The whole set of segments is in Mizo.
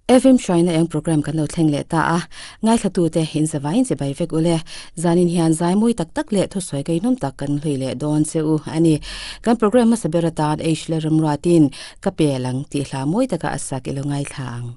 FM hruaina eng program kan lo thleng leh ta a, ngaithlatute in zavaiin chibai vek ule. Zanin hian zai mawi tak tak leh thusawi keihnawm tak kan hlui leh dawn che u a ni. Kan program hmasa ber atan H leh Remruatin ka pel ang tih hla mawi taka a sak i lo ngaithla ang.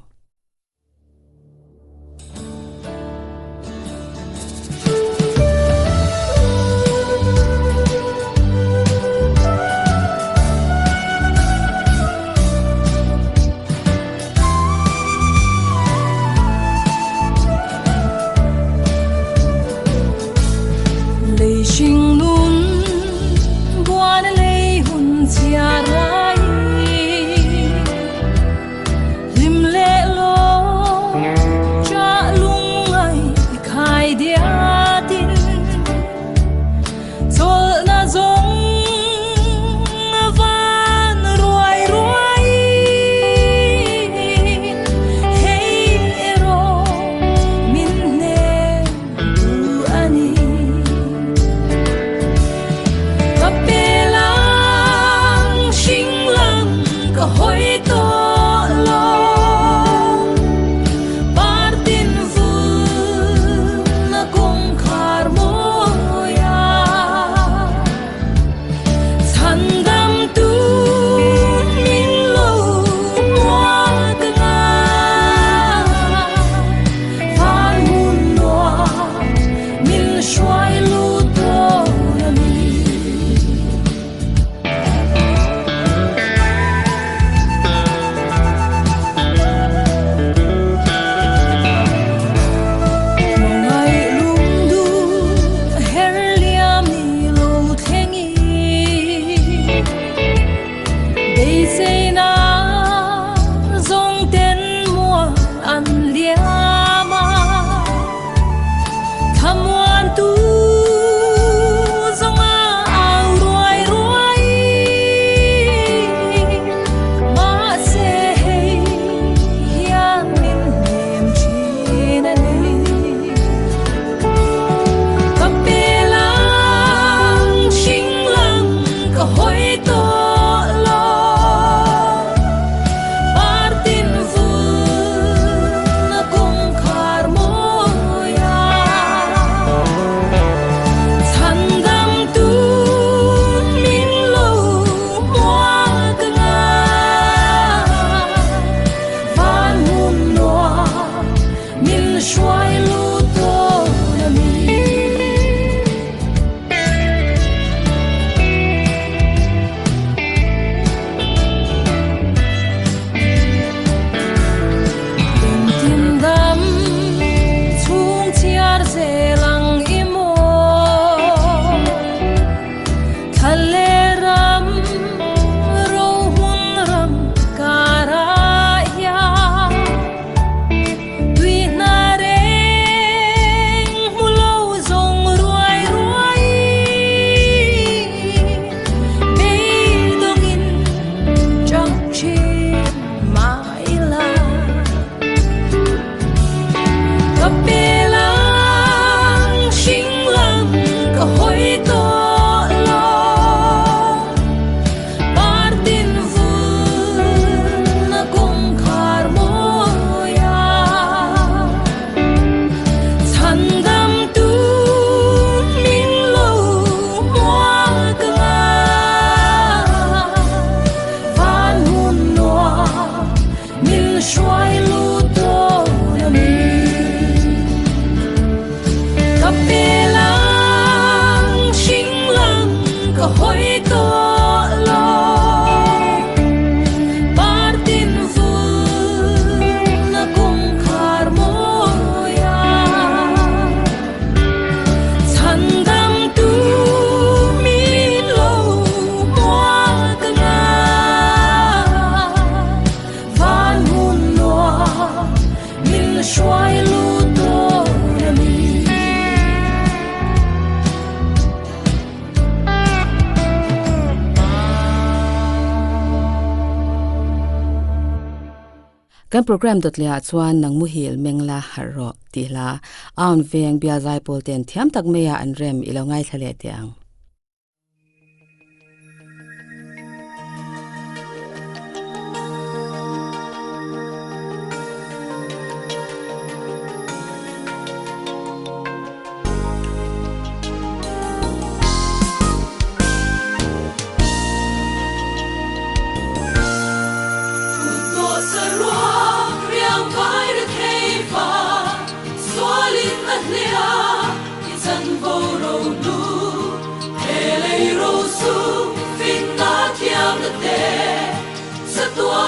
Kan program dawtliah chuan nang muhil mengla harh rawh tih hla aun veng bial zaipawl ten thiam tak maia an rem i lo ngaithla leh teh ang.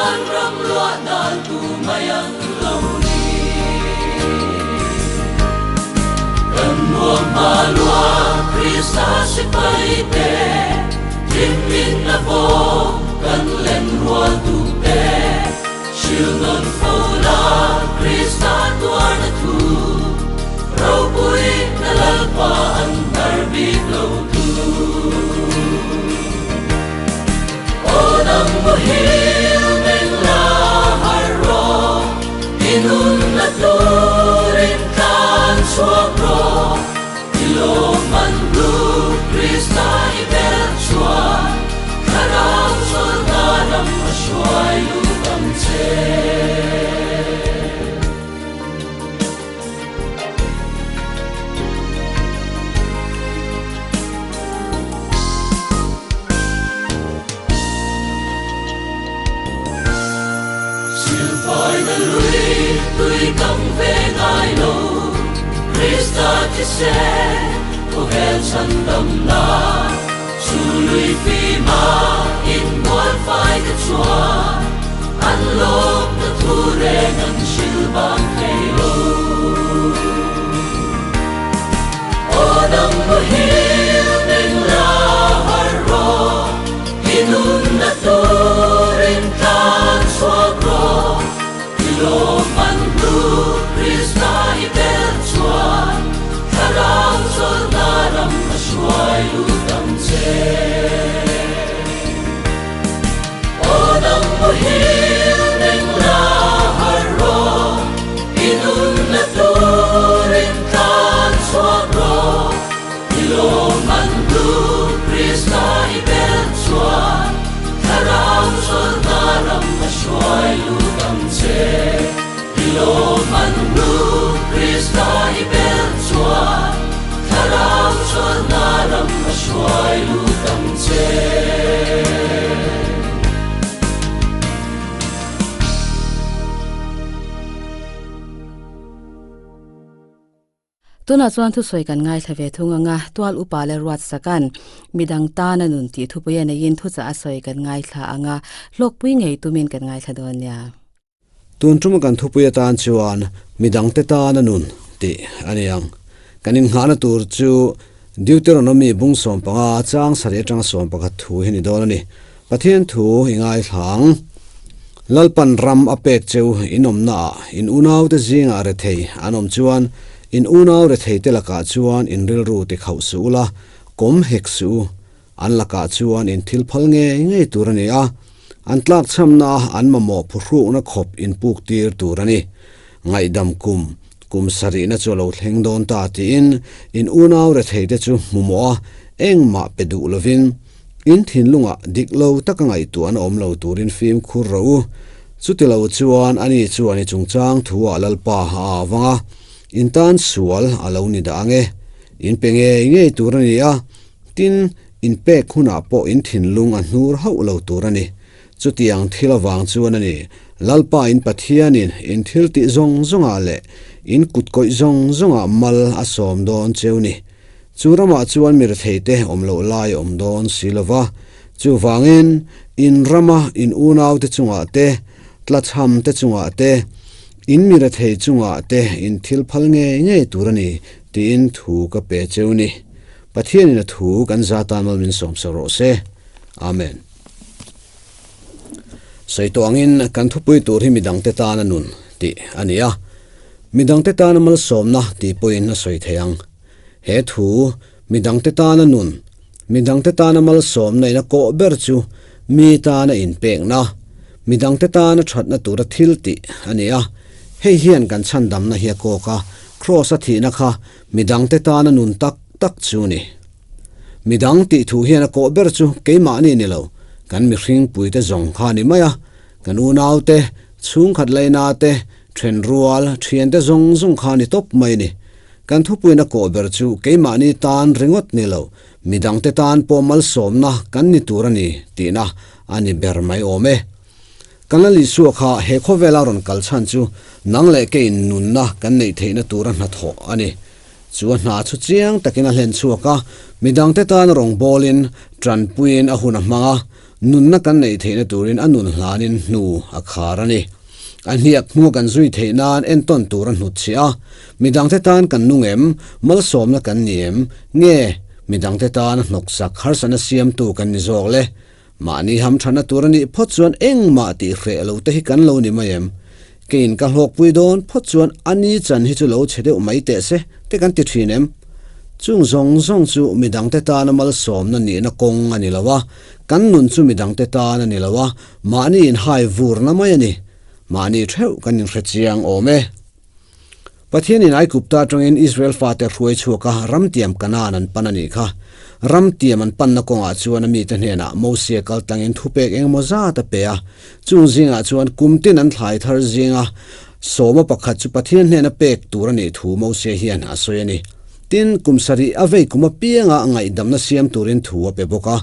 Vanram luah dan tu mai an lo ni. Kan nuam hma lua Krista sipai te, Thimmin a vawng kan len rual duh te, Hril nawn fo la Krista tuarna thu, Ropui na Lalpa an hnar bik lo tu. Aw nang muhil meng la har rawh, I nunna turin tlan chhuak rawh, I lawmman hlu Krista i belh chuan, Thlarau chawlhna ram a hruai lut ang che. Silfaina lui tui kam ve ngai lo, Krista thisen khawvel chhandamna, Chu lui fima inmual fai te chuan an lawmna thu reng an hrilh bang thei lo. Aw nang muhil meng la har rawh, i nunna turin tlan chhuak rawh, i lawm an hnu Krista i belh chuan Thlarau chawlhna ram a hruai lut ang che. Aw nang muhil meng la har rawh, i nunna turin tlan chhuak rawh, i lawm an hnu Krista i belh chuan Thlarau chawlhna ram a hruai lut ang che. I lawm an hnu Krista i belh chuan Thlarau chawlhna ram a hruai lut ang che. Tunah chuan thusawi kan ngaithla ve thung anga tual upa leh ruatsakan midang tana nun tih thupui a neiin thuchah a sawi kan ngaithla anga hlawkpui ngei tumin kan ngaithla dawn nia. Tun tuma kan thupui atan chuan midangte tana nun tih a ni ang. Kan innghahna tur chu Deuteronomy bung 15 chang sarih atanga 11 thu hi ni dawn a ni. Pathian thu i ngaithla ang. Lalpan ram a pek cheu in awmnaah in unaute zingah rethei an awm chuan in unau retheite lakah chuan in rilru ti khauh suh ula, kawm hek suh u. An lakah chuan in thil phal ngei ngei tur a ni a, an tlakchhamna an mamawh phuhrukna khawp in puk tir tur a ni. Ngaihdam kum, kum sarihna chu a lo thleng dawn ta tiin in unau retheite chu hmumawh a, engmah pe duh lovin in thinlungah dik lo taka ngaihtuahna awm lo turin fimkhur rawh u. Chuti lo chuan ani chuan i chungchang thuah Lalpa a avang a, in tan sual a lo ni dah ang e. In pe ngei ngei tur a ni a, Tin, inpek hunah pawh in thinlung a hnur hauh lo tur a ni. Chutiang thil avang chuan a ni, Lalpa in Pathianin in thil tih zawng zawngah leh in kut kawih zawng zawngah mal a sawm dawn cheu ni. Chu ramah chuan mi retheite awm loh lai a awm dawn si lo va. Chuvangin, in rama in unaute chungah te, tlachhamte chungah te, in mi rethei chungah te in thil phal ngei ngei tur a ni tiin thu ka pe cheu ni. Pathianin a thu kan za tan mal min sawm sak rawh se. Amen. Sawi tawh angin kan thupui tur hi midangte tana nun tih a ni a. Midangte tana malsawmna tih pawhin a sawi thei ang. He thu midangte tana nun, midangte tana malsawmna in a kawh ber chu mi tana inpekna, midangte tana thatna tura thil tih a ni a. Hei hian kan chhandamna hi a kawk a, Kraws a thihna kha Midangte tana nun tak tak chu ni. Midang tih thu hian a kawh ber chu keimahni ni lo, kan mihring puite zawng kha ni mai a, kan unaute, chhungkhat laina te, thenrual, thiante zawng zawng kha ni tawp mai ni. Kan thupuina kawh ber chu keimahni tan ringawt ni lo, midangte tan pawh malsawmna kan ni tur a ni tihna a ni ber mai awm e. Kan Lal Isua kha he khawvela rawn kal chhan chu nang leh keiin nunna kan neih theihna tura hnathawh a ni. Chu a hna chu chiang takin a hlen chhuak a, midangte tan rawngbawlin, tanpuiin a hun a hmang a. Nunna kan neih theihna turin a nun hlanin hnu a khar a ni. A hniak hnu kan zui theih nan entawn tur a hnutchhiah a. Midangte tan kan nung em? Malsawmna kan ni em? Nge, midangte tan a hnawksak harsatna siamtu kan ni zawk le? Mahni hamthatna tur a nih phawt chuan engmah tih hreh lo te hi kan lo ni mai em? Keiin ka hlawkpui dawn phawt chuan a ni chan hi chu lo chhe deuh mai teh se te kan ti thin em? Chung zawng zawng chu midangte tana malsawmna nihna kawng a ni lo a, kan nun chu midangte tan a ni lo a, mahni inhai vurna mai a ni. Mahni theuh kan inhre chiang awm e. Pathianin Aigupta atangin Israel fate hruai chhuak a, ramtiam Kanaan an pan a nih kha. Ramtiam an panna kawngah chuan a mite hnenah Mosia kal tlangin thupek engemaw zat a pe a. Chung zingah chuan kum tin an thlai thar zinga sawma pakhat chu Pathian hnena pek tur a nih thu Mosia hian a sawi a ni. Tin, kum sarih a vei kum apianga ngaihdamna siam turin thu a pe bawk a.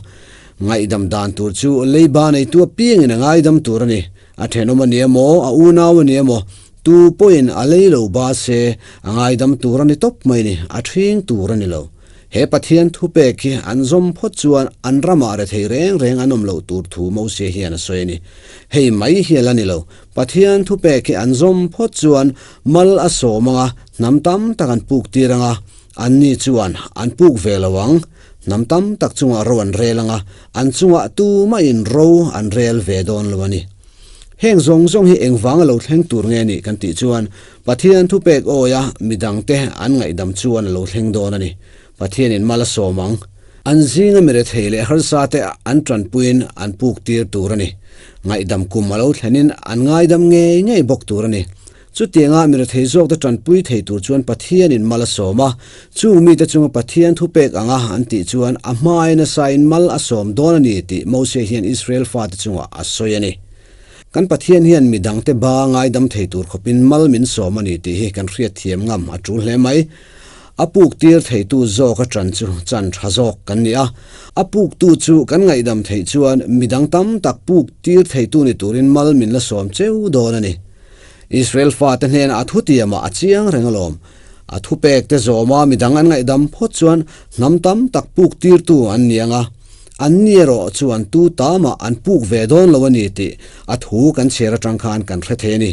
Ngaihdam dan tur chu leiba neitu apiangin a ngaidam tur a ni. A thenawm a ni emaw, a unau a ni emaw, tu pawhin a lei lo ba se, a ngaidam tur a ni tawp mai ni, a ṭhing tur a ni lo. He Pathian thupek hi an zawm phawt chuan an ramah rethei reng reng an awm loh tur thu Mosia hian a sawi a ni. Hei mai hi a la ni lo, Pathian thupek hi an zawm phawt chuan mal a sawm anga hnam tam tak an puk tir anga, anni chuan an puk ve lo ang. Hnam tam tak chungah ro an rel anga, an chungah tumahin ro an rel ve dawn lo a ni. Heng zawng zawng hi engvanga lo thleng tur nge nih kan tih chuan Pathian thupek awia midangte an ngaihdam chuan a lo thleng dawn a ni. Pathianin mal a sawm ang. An zinga mi rethei leh harsa te an tanpuiin an puk tir tur a ni. Ngaihdam kum a lo thlenin an ngaidam ngei ngei bawk tur a ni. Chutianga mi rethei zawkte tanpui thei tur chuan Pathianin mal a sawm a, chung mite chunga Pathian thupek anga an tih chuan a hmain nasain mal a sawm dawn a ni tih Mosia hian Israel fate chungah a sawi a ni. Kan Pathian hian mi dangte ba ngaidam thei tur khawpin mal min sawm a ni tih hi kan hriatthiam ngam a tul hle mai. A puk tir theitu zawk a ṭan chu chan ṭha zawk kan ni a, a puktu chu kan ngaihdam theih chuan mi dang tam tak puk tir theitu ni turin mal min la sawm cheu dawn a ni. Israel fate hnenah a thutiamah a chiang reng alawm. A thupekte zawma mi dang an ngaihdam phawt chuan hnam tam tak puk tirtu an ni ang a, anni erawh chuan tu tamah an puk ve dawn lo a ni tih a thu kan chhiar atang khan kan hre thei a ni.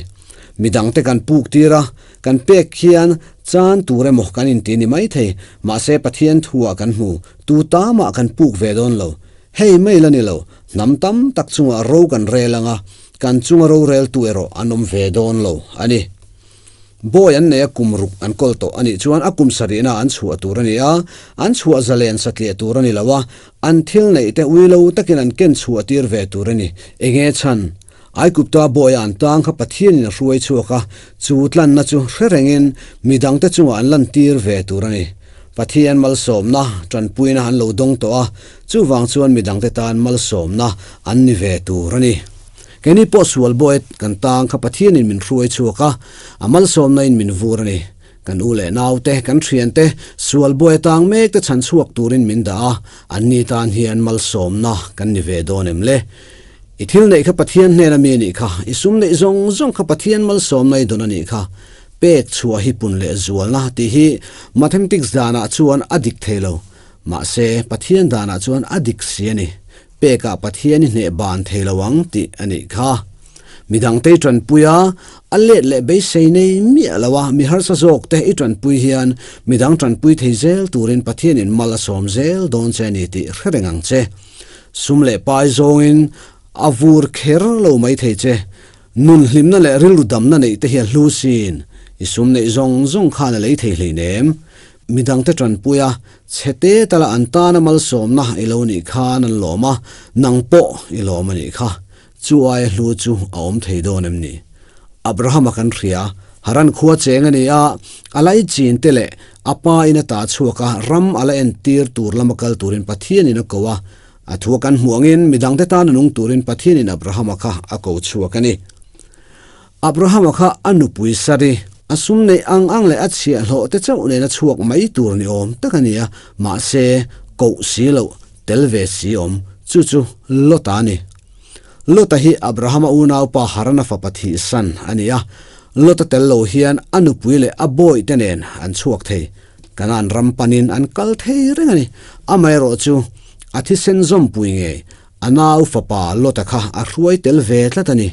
Mi dangte kan puk tir a, kan pek khian chan tur emaw kan inti ni maithei, mahse Pathian thuah kan hmu, tu tamah kan puk ve dawn lo. Hei mai la ni lo, hnam tam tak chungah ro kan rel ang a, kan chunga roreltu erawh an awm ve dawn lo a ni. Bawi an nei a kum ruk an kawl tawh a nih chuan a kum sarihna an chhuah tur a ni a, an chhuah zalen satliah tur a ni lo a, an thil neih te ui lo takin an ken chhuah tir ve tur a ni. Enge chhan? Aigupta bawi a an tang kha Pathianin a hruai chhuak a, chu tlanna chu hre rengin midangte chungah an lantir ve tur a ni. Pathian malsawmna tanpuina an lo dawng tawh a, chuvang chuan midangte tan malsawmna an ni ve tur a ni. Keini pawh sual bawi kan tang kha Pathianin min hruai chhuak a, a malsawmnain min vur a ni. Kan u leh naute, kan thiante, sual bawi atang mekte chhan chhuak turin min dah a, anni tan hian malsawmna kan ni ve dawn em le? I thil neih kha Pathian hnena mi a nih kha, i sum neih zawng zawng kha Pathian malsawmna i dawn a nih kha. Pek chhuah hi pun leh zualna tih hi mathematics danah chuan a dik thei lo. Mahse, Pathian danah chuan a dik si a ni. Pekah Pathian i hneh ban thei lo ang tih a nih kha. Midangte i tanpui a, a let leh beisei nei miah lo a, mi harsa zawkte i tanpui hian midang tanpui thei zel turin Pathianin mal a sawm zel dawn che a ni tih hre reng ang che. Sum leh pai zawngin a vur kher lo mai thei che. Nun hlimna leh rilru damna neih te hi a hlu sin. I sum neih zawng zawng khan a lei thei hleinem. Midangte tanpui a, chhe te tala an tana malsawmna i lo nih khan an lawm a, nang pawh i lawm a nih kha. Chu aia hlu chu a awm thei dawn em ni? Abrahama kan hria, Haran khua cheng a ni a, a laichin te leh a pa in a ta chhuak a, ram a la entir tur lama kal turin Pathianin a ko a, A thu a kan hmuh angin midangte tan a nung turin Pathianin Abrahama kha a ko chhuak a ni. Abrahama kha a nupui Sari, a sum neih ang ang leh a chhiahhlawh te chauh nena chhuak mai tur ni awm tak a ni a, mahse, koh si loh, tel ve si awm, chu chu Lota a ni. Lota hi Abrahama unaupa Harana fapa thihsan a ni a, Lota tel lo hian a nupui leh a bawihte nen an chhuak thei. Kanaan ram panin an kal thei reng a ni. Amaherawhchu, a thisen zawmpui ngei. A nau fapa Lota kha a hruai tel ve tlat a ni.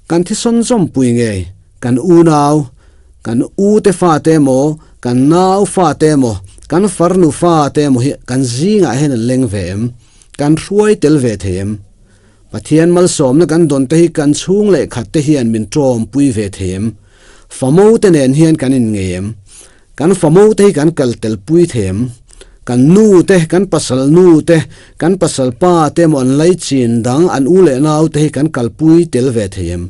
Kan thisawn zawmpui ngei, kan unau, kan ute fate emaw, kan nau fate emaw, kan farnu fate emaw hi kan zingah hian an leng ve em? Kan hruai tel ve thei em? Pathian malsawmna kan dawn te hi kan chhung leh khat te hian min tawmpui ve thei em? Famo te nen hian kan inngei em? Kan famo te hi kan kal tel pui thei em? Kan nu te, kan pasal nu te, kan pasal pa te emaw an laichin dang an u leh nau te hi kan kalpui tel ve thei em?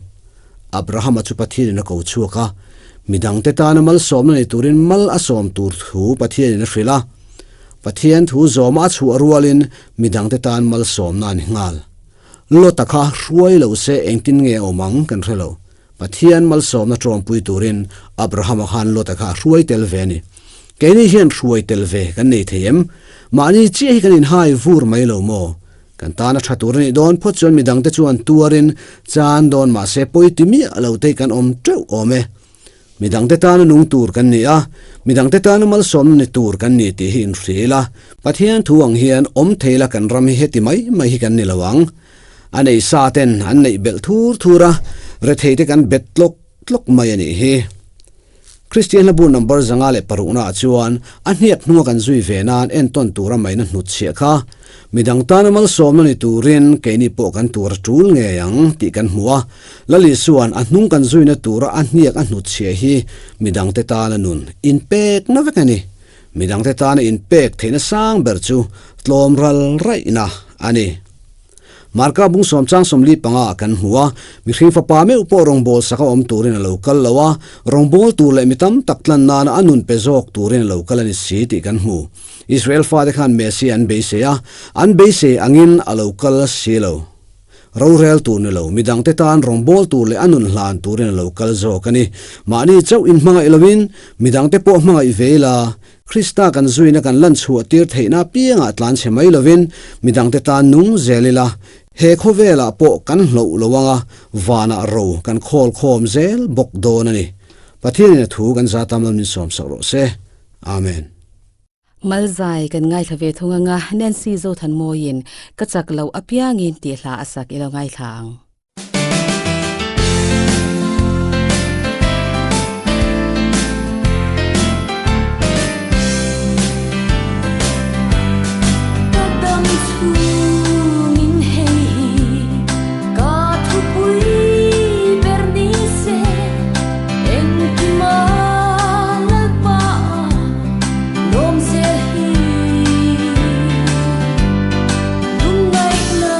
Abrahama chu Pathianin a ko chhuak a, midangte tana malsawmna nei turin mal a sawm tur thu Pathianin a hrilh a. Pathian thu zawma a chhuah rualin midangte tan malsawmna a ni nghal. Lota kha hruai lo se engtin nge a awm ang kan hre lo. Pathian malsawmna tawmpui turin Abrahama khan Lota kha a hruai tel ve a ni. Keini hian hruai tel ve kan nei thei em? Mahni chiah hi kan inhai vur mai lo maw? Kan tana tha tur a nih dawn phawt chuan midangte chuan tuarin chan dawn mahse pawi ti miah lo te hi kan awm teuh awm e. Midangte tana nung tur kan ni a, midangte tana malsawmna ni tur kan ni tih hi inhria ila, Pathian thu ang hian awm thei la kan ram hi heti mai mai hi kan ni lo ang. A nei sa ten an neih belh thur thur a, rethei te kan bet tlawk tlawk mai a nih hi. Kristian hlabu number 506 ah chuan a hniak hnunga kan zui ve nan entawn tura maina hnutchhiah kha midang tana malsawmna ni turin keini pawh kan tur a tul ngei ang tih kan hmu a. Lali chuan a hnung kan zuina tura a hniak a hnutchhiah hi midangte tana nun inpekna vek a ni. Midangte tana inpek theihna sang ber chu tlawm ral raihna a ni. Marka bung sawm chang 45 ah kan hmu a, mihring fapa meuh pawh rawngbâwl sak a awm turin a lo kal lo a, rawngbâwl tur leh mi tam tak tlan nana a nun pe zawk turin a lo kal a ni si tih kan hmu. Israel fate khan Messia an beisei a, an beisei angin a lo kal si lo. Rorel tur ni lo, midangte tan rawngbâwl tur leh a nun hlan turin a lo kal zawk a ni. Mahni chauh inhmangaih loin, midangte pawh hmangaih ve ila, Krista kan zuina kan lan chhuah tir theihna apiangah tlan chhe mai lovin midangte tan nung zel ila, he khawvelah pawh kan hloh lo anga vanah ro kan khawl khawm zel bawk dawn a ni. Pathianin a thu kan za tam lo min sawm sak rawh se. Amen. Malzai kan ngaithla ve thung anga Nancy Zothanmawiin ka chak loh apiangin tih hla a sak ilo ngaithla ang. Ka dam chhungin hei hi ka thupui ber ni se, engkima Lalpa lawm zel hi. Lungngaihna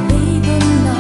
beidawnna.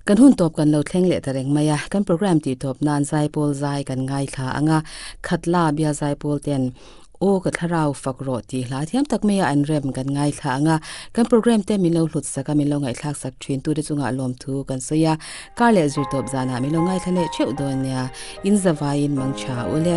Kan hun tawp kan lo thleng leh ta reng mai a, kan programme tih tawp nan zaipawl zai kan ngaithla ang a, Khatla bia zaipawl ten Aw ka thlarau fak rawh tih hla thiam tak maia an rem kan ngaithla ang a, kan programme te min lo hlut sak a, min lo ngaihthlak sak thin tute chungah lawmthu kan sawi a, kar leh zir tawp zanah min lo ngaithla leh theuh dawn nia, in zavaiin mang tha ule.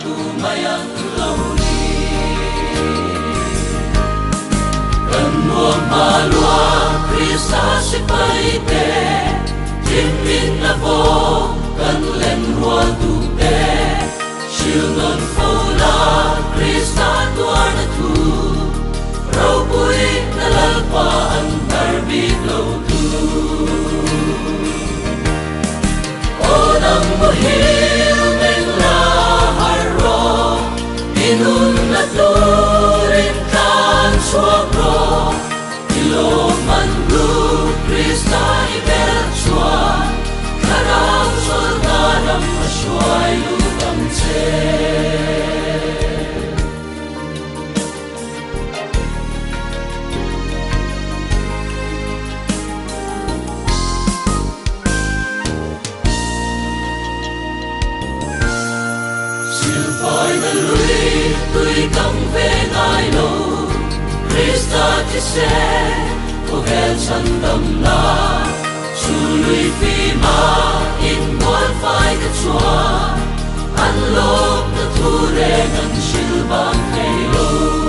tu mai an lo ni. Kan nuam hma lua Krista sipai te, Thim in a vawng kan len rual duh te, Hril nawn fo la Krista tuarna thu, Ropui na Lalpa an hnar bik lo tu. Aw nang muhil meng la har rawh, I nunna turin tlan chhuak rawh, I lawmman hlu Krista i belh chuan, Thlarau chawlhna ram a hruai lut ang che. Silfaina lui tui kang ve ngai lo, Krista thisen khawvel chhandamna, Chu lui fima inbual fai te chuan, An lawmna thu reng an hrilh bang thei lo.